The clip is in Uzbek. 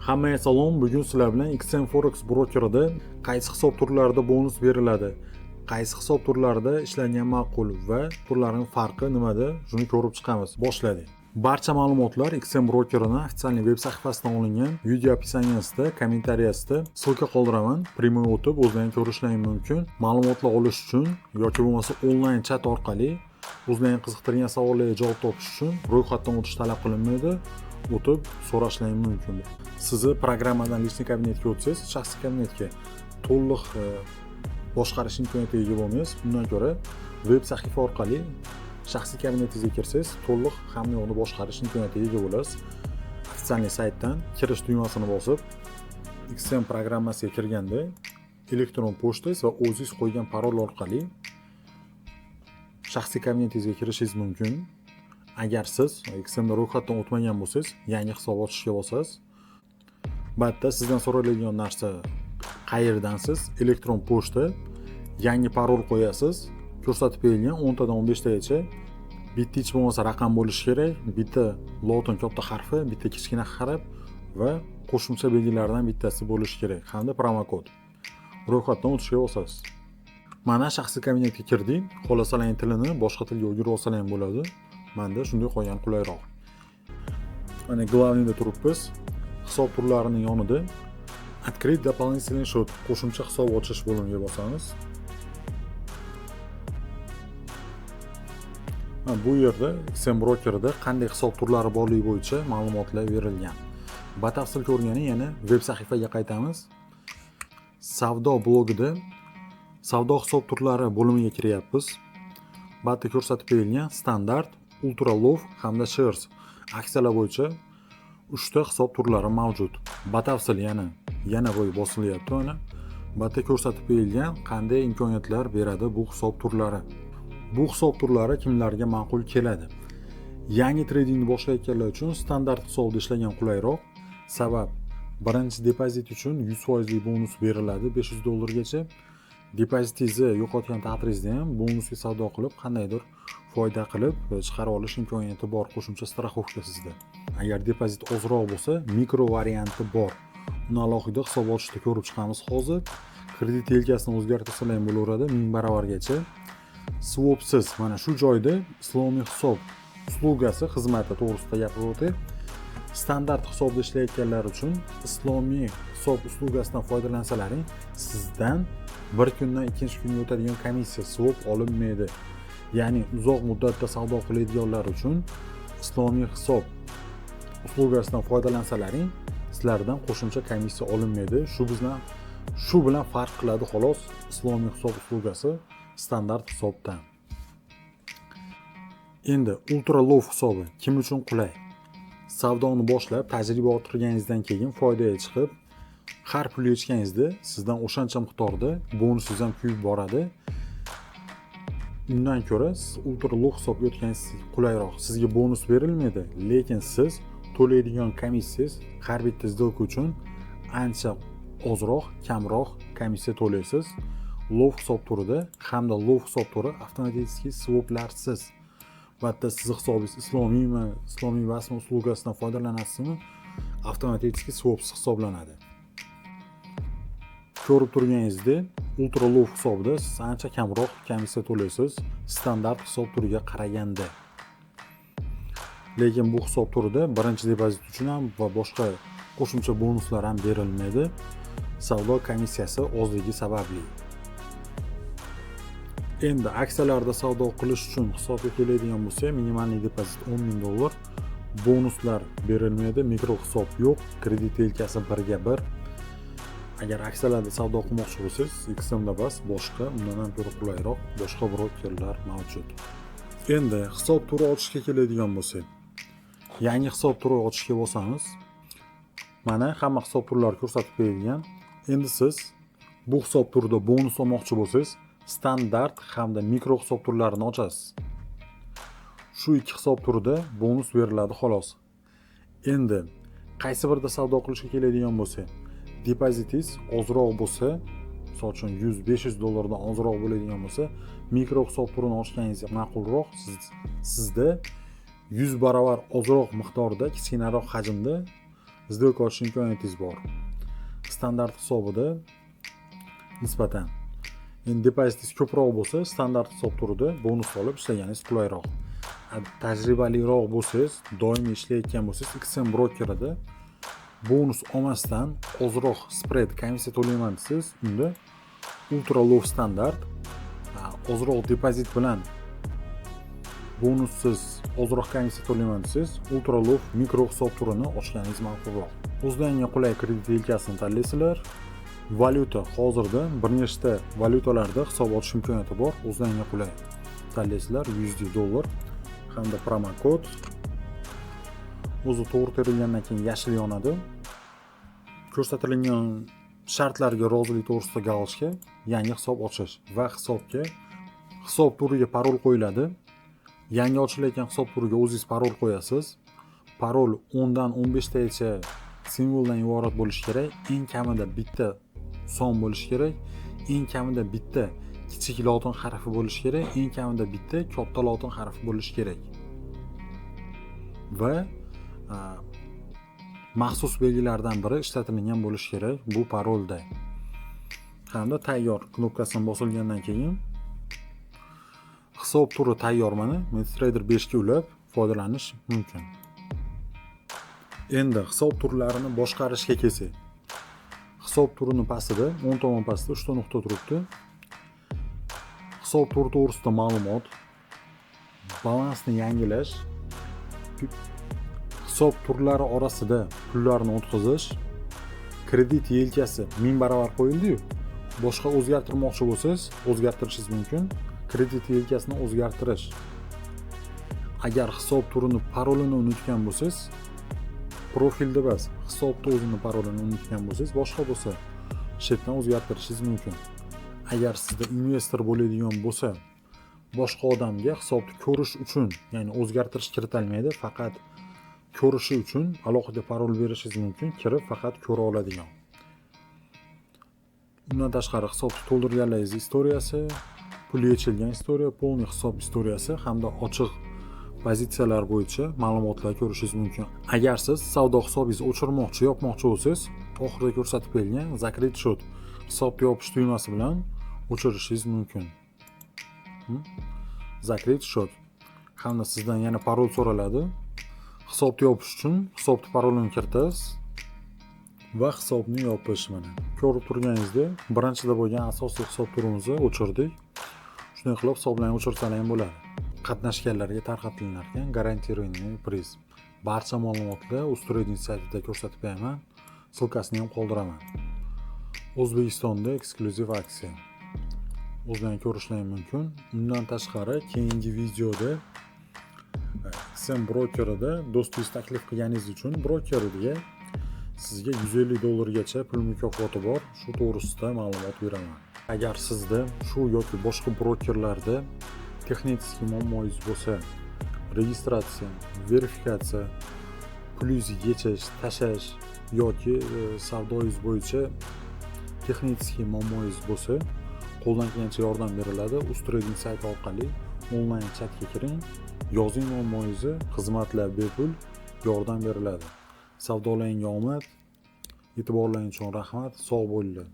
Hammaga salom. Bugun sizlar bilan XM Forex brokerida qaysi hisob turlarida bonus beriladi, qaysi hisob turlarida ishlangan ma'qul va turlarning farqi nimada, shuni ko'rib chiqamiz. Boshladik. Barcha ma'lumotlar XM brokerini официальный veb sahifasidan olingan. Video описание sida, kommentariyasida ссылка qoldiraman. Прямой o'tib o'zlaring ko'rishlaring mumkin. Ma'lumotlar olish uchun yoki bo'lmasa onlayn chat orqali o'zlaring qiziqtirgan savollarga javob topish uchun ro'yxatdan o'tish talab qilinmaydi. O'tib so'rashlaring mumkin. Sizni programmadan личный kabinetga o'tsangiz, shaxsiy kabinetga to'liq boshqarish imkoniyatiga ega bo'lmaysiz. Undan ko'ra veb sahifa orqali shaxsiy kabinetingizga kirsangiz, to'liq hamma yoqni boshqarish imkoniyatiga ega bo'lasiz. Официальный saytdan kirish tugmasini bosib, XM programmasiga kirganda elektron pochtangiz va o'zingiz qo'ygan parol orqali shaxsiy kabinetingizga kirishingiz mumkin. Agar siz XMda ro'yxatdan o'tmagan bo'lsangiz, yangi hisob ochishga bosasiz. Bu yerda sizdan so'raladigan narsa: qayerdansiz, elektron pochta, yangi parol qo'yasiz. Ko'rsatib berilgan 10 tadan 15 tagacha bitta hech bo'lmasa raqam bo'lishi kerak, bitta lotin katta harfi, bitta kichkina harf va qo'shimcha belgilardan bittasi bo'lishi kerak hamda promokod. Ro'yxatdan o'tishga bosasiz. Mana, shaxsiy kabinetga kirdik. Xohlasalaring, tilini boshqa tilga o'girib olsalar ham bo'ladi. Manda shunday qo'ygan qulayroq. Mana, главный da turibmiz. Hisob turlarining yonida "Открыть дополнительный счет", qo'shimcha hisob ochish bo'limiga bosamiz. Mana bu yerda XM brokerida qanday hisob turlari borligi bo'yicha ma'lumotlar berilgan. Batafsil ko'rgani yana veb sahifaga qaytamiz. Savdo blogida savdo hisob turlari bo'limiga kiryapmiz. Bu yerda ko'rsatib berilgan standart, ultra low hamda shares, aksiyalar bo'yicha uchta hisob turlari mavjud. Batafsil yana bo'yi bosilyapti mana. Bu yerda ko'rsatib berilgan qanday imkoniyatlar beradi bu hisob turlari. Bu hisob turlari kimlarga ma'qul keladi? Yangi tradingni boshlayotganlar uchun standart hisobda ishlagan qulayroq. Sabab, birinchi depozit uchun 100 foizli bonus beriladi 500 dollargacha. Depozitingizni yo'qotgan taqdiringizda ham bonusga savdo qilib, qandaydir foyda qilib chiqarib olish imkoniyati bor, qo'shimcha страховка sizda. Agar depozit ozroq bo'lsa, mikro varianti bor. Uni alohida hisob ochishda ko'rib chiqamiz hozir. Kredit yelkasini o'zgartirsalar ham bo'laveradi 1000 baravargacha. Swapsiz. Mana shu joyda islomiy hisob услуга si, xizmati to'g'risida gapirib o'tay. Standart hisobda ishlayotganlar uchun islomiy hisob услуга sidan foydalansalaring, sizdan bir kundan ikkinchi kunga o'tadigan komissiya, swap olinmaydi. Ya'ni uzoq muddatda savdo qiladiganlar uchun islomiy hisob услуга sidan foydalansalaring, sizlardan qo'shimcha komissiya olinmaydi. Shu bilan farq qiladi xolos islomiy hisob услуга si standart hisobdan. Endi ultra low hisobi kim uchun qulay? Savdoni boshlab, tajriba orttirganingizdan keyin foydaga chiqib, har pul yechganingizda sizdan o'shancha miqdorda bonusingiz ham kuyib boradi. Undan ko'ra siz ultra low hisobga o'tganingiz qulayroq. Sizga bonus berilmaydi, lekin siz to'laydigan komissiyangiz har bitta сделка uchun ancha ozroq, kamroq komissiya to'laysiz low hisob turida hamda low hisob turi avtomatik swaplarsiz. Bu yerda sizni hisobingiz islomiymi, islomiy emasmi, услуга sidan foydalanasizmi, avtomatik swapsiz hisoblanadi. Ko'rib turganingizdek, ultra low hisobida siz ancha kamroq komissiya to'laysiz standart hisob turiga qaraganda. Lekin bu hisob turida birinchi depozit uchun ham va boshqa qo'shimcha bonuslar ham berilmaydi savdo komissiyasi ozligi sababli. Endi aksiyalarda savdo qilish uchun hisobga keladigan bo'lsak, минимальный depozit 10 ming dollar, bonuslar berilmaydi, mikro hisob yo'q, kredit yelkasi 1:1. Agar aksiyalarda savdo qilmoqchi bo'lsangiz, XMda emas, boshqa, undan ham ko'ra qulayroq boshqa brokerlar mavjud. Endi hisob turi ochishga keladigan bo'lsak, yangi hisob turi ochishga bosamiz. Mana, hamma hisob turlari ko'rsatib berilgan. Endi siz bu hisob turida bonus olmoqchi bo'lsangiz, standart hamda mikro hisob turlarini ochasiz. Shu ikki hisob turida bonus beriladi xolos. Endi qaysi birida savdo qilishga keladigan bo'lsak, depozitingiz ozroq bo'lsa, misol uchun 100-500 dollardan ozroq bo'ladigan bo'lsa, mikro hisob turini ochganingiz ma'qulroq. Sizda 100 barobar ozroq miqdorda, kichkinaroq hajmda Сделка ochish imkoniyatingiz bor. Standart hisobida nisbatan. Endi depozitingiz ko'proq bo'lsa, standart hisob turida bonus olib ishlaganingiz qulayroq. Tajribaliroq bo'lsangiz, doimiy ishlayotgan bo'lsangiz, XM brokerida bonus olmasdan ozroq spread, komissiya to'layman desangiz, unda ultra low standart, ozroq depozit bilan bonussiz ozroq komissiya to'layman desangiz, ultra low mikro hisob turini ochganingiz ma'qulroq. O'zlaringga qulay kredit yelkasini tanlaysizlar. Valyuta, hozirda bir nechta valyutalarda hisob ochish imkoniyati bor. O'zlaringga qulay tanlaysizlar, USD, dollar hamda promokod. O'zi to'g'ri terilgandan keyin yashil yonadi. Ko'rsatilgan shartlarga rozilik to'g'risida галочка, yangi hisob ochish va hisobga, hisob turiga parol qo'yiladi. Yangi ochilayotgan hisob turiga o'zingiz parol qo'yasiz. Parol 10 dan 15 tagacha simvoldan iborat bo'lishi kerak. Eng kamida bitta son bo'lishi kerak. Eng kamida bitta kichik lotin harfi bo'lishi kerak. Eng kamida bitta katta lotin harfi bo'lishi kerak. Va maxsus belgilardan biri ishlatilgan bo'lishi kerak bu parolda. Hamda tayyor knopkasini bosilgandan keyin hisob turi tayyor, mana, MetaTrader 5 ga ulab foydalanish mumkin. Endi hisob turlarini boshqarishga kelsak, hisob turini pastida, o'ng tomon pastida uchta nuqta turibdi. Hisob turi to'g'risida ma'lumot, balansni yangilash, hisob turlari orasida pullarni o'tkazish, kredit yelkasi 1000 barobar qo'yildi-yu, boshqa o'zgartirmoqchi bo'lsangiz, o'zgartirishingiz mumkin. Kredit yelkasini o'zgartirish. Agar hisob turini parolini unutgan bo'lsangiz, profilda emas, hisobni o'zini parolini unutgan bo'lsangiz, boshqa bo'lsa, shu yerdan o'zgartirishingiz mumkin. Agar sizda investor bo'ladigan bo'lsa, boshqa odamga hisobni ko'rish uchun, ya'ni o'zgartirish kiritilmaydi, faqat ko'rishi uchun alohida parol berishingiz mumkin, kirib faqat ko'ra oladigan. Undan tashqari hisobni to'ldirganlaringiz история si, pul yechilgan история, полный hisob история si hamda ochiq pozitsiyalar bo'yicha ma'lumotlar ko'rishingiz mumkin. Agar siz savdo hisobingizni o'chirmoqchi, yopmoqchi bo'lsangiz, oxirida ko'rsatib berilgan "Закрыть счет", hisobni yopish tugmasi bilan o'chirishingiz mumkin. Закрыть счет. Hamda sizdan yana parol so'raladi. Hisobni yopish uchun hisobni parolini kiritasiz va hisobni yopish, mana. Ko'rib turganingizdek, birinchida bo'lgan asosiy hisob turimizni o'chirdik. Shunday qilib hisoblarni o'chirsalar ham bo'ladi. Qatnashganlarga tarqatilar ekan гарантированный приз. Barcha ma'lumotlar UzTrading saytida ko'rsatib beraman. Ссылка sini ham qoldiraman. O'zbekistonda eksklyuziv aksiya. O'zlaring ko'rishlari mumkin. Undan tashqari keyingi videoda XM brokerida do'stingiz taklif qilganingiz uchun brokerga sizga 150 dollargacha pul mukofoti bor. Shu to'g'risida ma'lumot beraman. Agar sizda shu yoki boshqa brokerlarda texnik muammoyingiz bo'lsa, registratsiya, verifikatsiya, pulingizni yechish, tashlash yoki savdoyingiz bo'yicha texnik muammoyingiz bo'lsa, qo'ldan kelgancha yordam beriladi. UzTrading sayti orqali onlayn chatga kiring, yozing muammoyingizni, xizmatlar bepul, yordam beriladi. Savdolaringga omad, e'tiborlaring uchun rahmat, sog' bo'linglar.